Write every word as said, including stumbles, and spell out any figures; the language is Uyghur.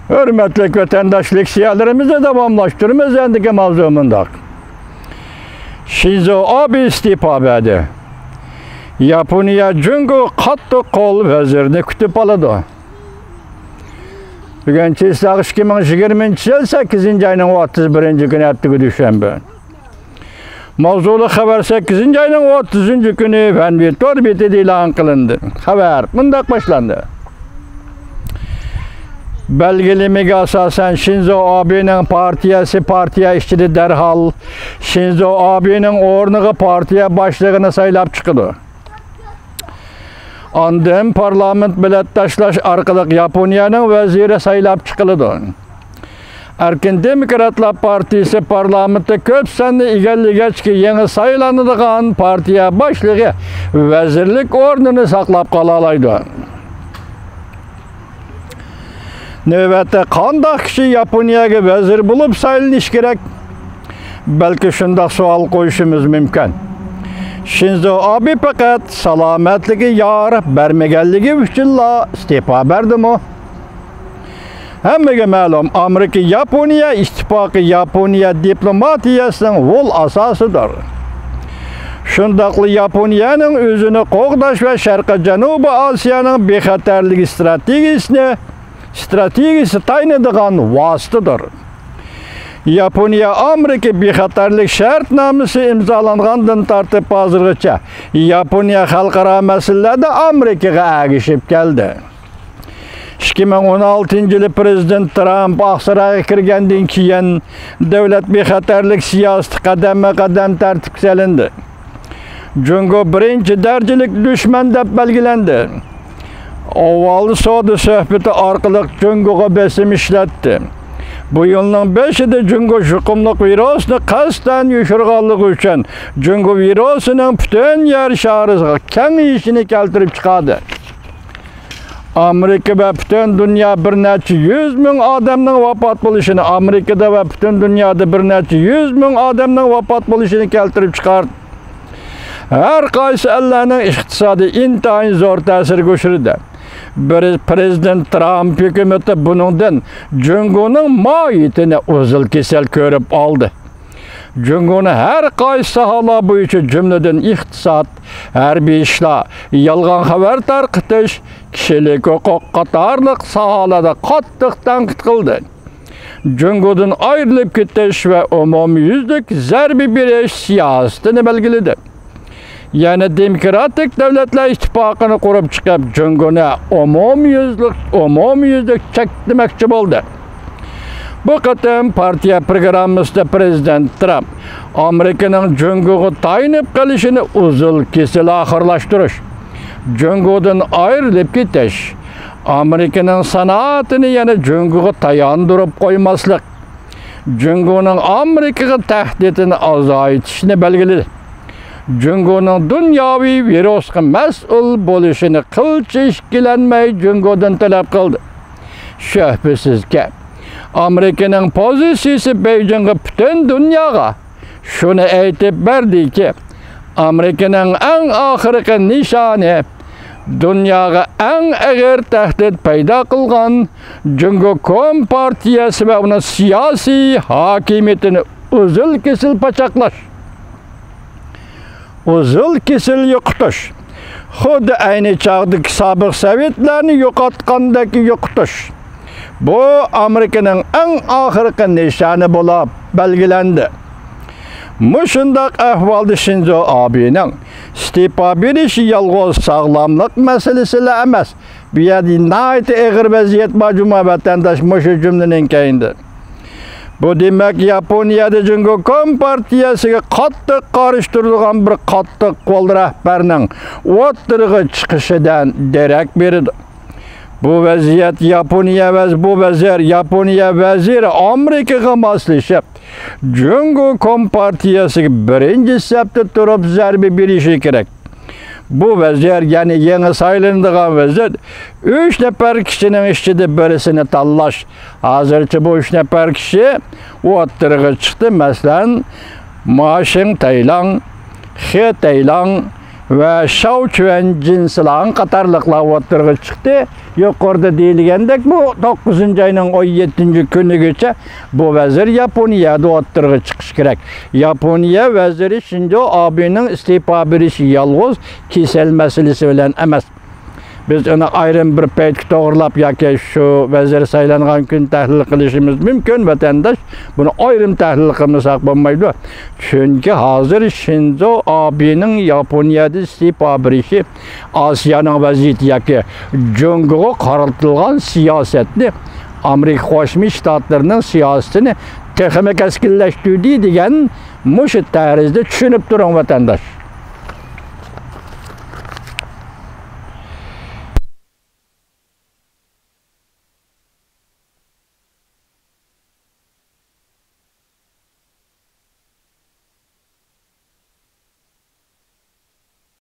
ھۆرمەتلىك ۋەتەنداش، لېكسىيەلىرىمىزنى داۋاملاشتۇرىمىز. ئەندىكى ماۋزۇ مۇنداق. شىنزو ئابې ئىستېپا بەردى. ياپونىيە جۇڭگو قاتتىق قول ۋەزىرىنى كۈتۈپ ئالىدۇ. بۈگۈن چېسلاق ئىككى مىڭ يىگىرمىنچى يىل سەككىزىنچى ئاينىڭ ئوتتۇز بىرىنچى كۈنى، ھەپتىگە دوشەنبە. ماۋزۇلۇق خەۋەر سەككىزىنچى ئاينىڭ ئوتتۇزىنچى كۈنى فەنۋى تور بېتىدە ئېلان قىلىندى. خەۋەر مۇنداق باشلاندى. بەلگىلىمىگە ئاساسەن، شىنزو ئابېنىڭ پارتىيەسى پارتىيە ئىچىدە دەرھال شىنزو ئابېنىڭ ئورنىغا پارتىيە باشلىقىنى سايلاپ چىقىدۇ. ئاندىن پارلامېنت بېلەت تاشلاش ئارقىلىق ياپونىيەنىڭ ۋەزىرى سايلاپ چىقىلىدۇ. ئەركىن دېموكراتلار پارتىيىسى پارلامېنتتا كۆپ ساننى ئىگىلىگەچكە، يېڭى سايلىنىدىغان پارتىيە باشلىقى ۋەزىرلىك ئورنىنى ساقلاپ قالالايدۇ. نۆۋەتتە قانداق كىشى ياپونىيەگە ۋەزىر بولۇپ سايلىنىشى كېرەك؟ بەلكى شۇنداق سوئال قويۇشىمىز مۇمكىن. شىنزو ئابې پەقەت سالامەتلىكى يار بەرمىگەنلىكى ئۈچۈنلا ئىستېپا بەردىمۇ؟ ھەممىگە مەلۇم، ئامېرىكا ياپونىيە ئىتتىپاقى ياپونىيە دىپلوماتىيەسىنىڭ ئۇل ئاساسىدۇر. شۇنداقلا ياپونىيەنىڭ ئۆزىنى قوغداش ۋە شەرقىي جەنۇبىي ئاسىيانىڭ بىخەتەرلىك ئىستراتېگىيىسىنى، ئىستراتېگىيىسى تايىنىدىغان ۋاسىتىدۇر. ياپونىيە ئامېرىكا بىخەتەرلىك شەرتنامىسى ئىمزالانغاندىن تارتىپ ھازىرغىچە ياپونىيە خەلقئارا مەسىلىلەردە ئامېرىكىغا ئەگىشىپ كەلدى. ئىككى مىڭ ئون ئالتىنچى يىلى پىرېزىدېنت ترامپ ئاقسارايغا كىرگەندىن كېيىن، دۆلەت بىخەتەرلىك سىياسىتى قەدەممۇ قەدەم تەرتىپكە سېلىندى. جۇڭگو بىرىنچى دەرىجىلىك دۈشمەن دەپ بەلگىلەندى. ئاۋۋال سودا سۆھبىتى ئارقىلىق جۇڭگوغا بېسىم ئىشلەتتى. بۇ يىلنىڭ بېشىدا جۇڭگو يۇقۇملۇق ۋىرۇسنى قەستەن يوشۇرغانلىقى ئۈچۈن، جۇڭگو ۋىرۇسىنىڭ پۈتۈن يەر شارىغا كېڭىيىشىنى كەلتۈرۈپ چىقاردى. ئامېرىكا ۋە پۈتۈن دۇنيا بىر نەچچە يۈز مىڭ ئادەمنىڭ ۋاپات بولۇشىنى، ئامېرىكىدا ۋە پۈتۈن دۇنيادا بىر نەچچە يۈز مىڭ ئادەمنىڭ ۋاپات بولۇشىنى كەلتۈرۈپ چىقاردى. ھەر قايسى ئەللەرنىڭ ئىقتىسادى ئىنتايىن زور تەسىرگە ئۇچرىدى. بىر، پىرېزىدېنت ترامپ ھۆكۈمىتى بۇنىڭدىن جۇڭگونىڭ ماھىيىتىنى ئۇزۇل كېسىل كۆرۈپ ئالدى. جۇڭگونى ھەر قايسى ساھەلەر بويىچە، جۈملىدىن ئىقتىساد، ھەربىي ئىشلار، يالغان خەۋەر تارقىتىش، كىشىلىك ھوقۇق قاتارلىق ساھەلەردە قاتتىق تەنقىد قىلدى. جۇڭگودىن ئايرىلىپ كېتىش ۋە ئومۇميۈزلۈك زەربە بېرىش سىياسىتىنى بەلگىلىدى. يەنە دېموكراتىك دۆلەتلەر ئىتتىپاقىنى قۇرۇپ چىقىپ، جۇڭگونى ئومۇميۈزلۈك، ئومۇميۈزلۈك چەكلىمەكچى بولدى. بۇ قېتىم پارتىيە پروگراممىسىدا پىرېزىدېنت ترامپ ئامېرىكىنىڭ جۇڭگوغا تايىنىپ قېلىشىنى ئۇزۇل كېسىل ئاخىرلاشتۇرۇش، جۇڭگودىن ئايرىلىپ كېتىش، ئامېرىكىنىڭ سانائىتىنى يەنە جۇڭگوغا تاياندۇرۇپ قويماسلىق، جۇڭگونىڭ ئامېرىكىغا تەھدىتىنى ئازايتىشنى بەلگىلىدى. جۇڭگونىڭ دۇنياۋى ۋىرۇسقا مەسئۇل بولۇشىنى قىلچە ئىككىلەنمەي جۇڭگودىن تەلەپ قىلدى. شۈبھىسىزكى، ئامېرىكىنىڭ پوزىتسىيىسى بېيجىڭغا، پۈتۈن دۇنياغا شۇنى ئېيتىپ بەردىكى، ئامېرىكىنىڭ ئەڭ ئاخىرقى نىشانى، دۇنياغا ئەڭ ئېغىر تەھدىت پەيدا قىلغان جۇڭگو كومپارتىيەسى ۋە ئۇنىڭ سىياسىي ھاكىمىيىتىنى ئۈزۈل-كېسىل پاچاقلاش، ئۈزۈل-كېسىل يوقىتىش، خۇددى ئەينى چاغدىكى سابىق سوۋېتلارنى يوقاتقاندەك يوقىتىش، بۇ ئامېرىكىنىڭ ئەڭ ئاخىرقى نىشانى بولۇپ بەلگىلەندى. مۇشۇنداق ئەھۋالدا شىنزو ئابېنىڭ ئىستېپا بېرىشى يالغۇز ساغلاملىق مەسىلىسىلا ئەمەس، بۇ يەردە ناھايىتى ئېغىر ۋەزىيەت بار، جۇما ۋەتەنداش، مۇشۇ جۈملىنىڭ كەينىدە. بۇ دېمەك، ياپونىيەدە جۇڭگو كومپارتىيەسىگە قاتتىق قارشى تۇرىدىغان بىر قاتتىق قول رەھبەرنىڭ ئوتتۇرىغا چىقىشىدىن دېرەك بېرىدۇ. بۇ ۋەزىيەت ياپونىيە ۋەز-، بۇ ۋەزىر، ياپونىيە ۋەزىرى ئامېرىكىغا ماسلىشىپ، جۇڭگو كومپارتىيەسىگە بىرىنچى سەپتە تۇرۇپ زەربە بېرىشى كېرەك. بۇ ۋەزىر، يەنى يېڭى سايلىنىدىغان ۋەزىر، ئۈچ نەپەر كىشىنىڭ ئىچىدە بىرسىنى تاللاش. ھازىرچە بۇ ئۈچ نەپەر كىشى ئوتتۇرىغا چىقتى. مەسىلەن، ما شىڭ تەيلاڭ، خې تەيلاڭ، ۋە شاۋ چۈەنجىن سىلان قاتارلىقلار ئوتتۇرىغا چىقتى. يۇقىرىدا دېيىلگەندەك، بۇ توققۇزىنچى ئاينىڭ ئون يەتتىنچى كۈنىگىچە بۇ ۋەزىر ياپونىيەدە ئوتتۇرىغا چىقىشى كېرەك. ياپونىيە ۋەزىرى شىنزو ئابېنىڭ ئىستېپا بېرىشى يالغۇز كېسەل مەسىلىسى بىلەن ئەمەس. بىز ئۇنى ئايرىم بىر پەيتكە توغرىلاپ ياكى شۇ ۋەزىر سايلانغان كۈن تەھلىل قىلىشىمىز مۇمكىن، ۋەتەنداش. بۇنى ئايرىم تەھلىل قىلمىساق بولمايدۇ. چۈنكى ھازىر شىنزو ئابېنىڭ ياپونىيەدە ئىستېپا بېرىشى ئاسىيانىڭ ۋەزىيىتى ياكى جۇڭگوغا قارىتىلغان سىياسەتنى، ئامېرىكا قوشما شتاتلىرىنىڭ سىياسىتىنى تېخىمۇ كەسكىنلەشتۈردى دېگەن مۇشۇ تەرزدە چۈشىنىپ تۇرۇڭ، ۋەتەنداش.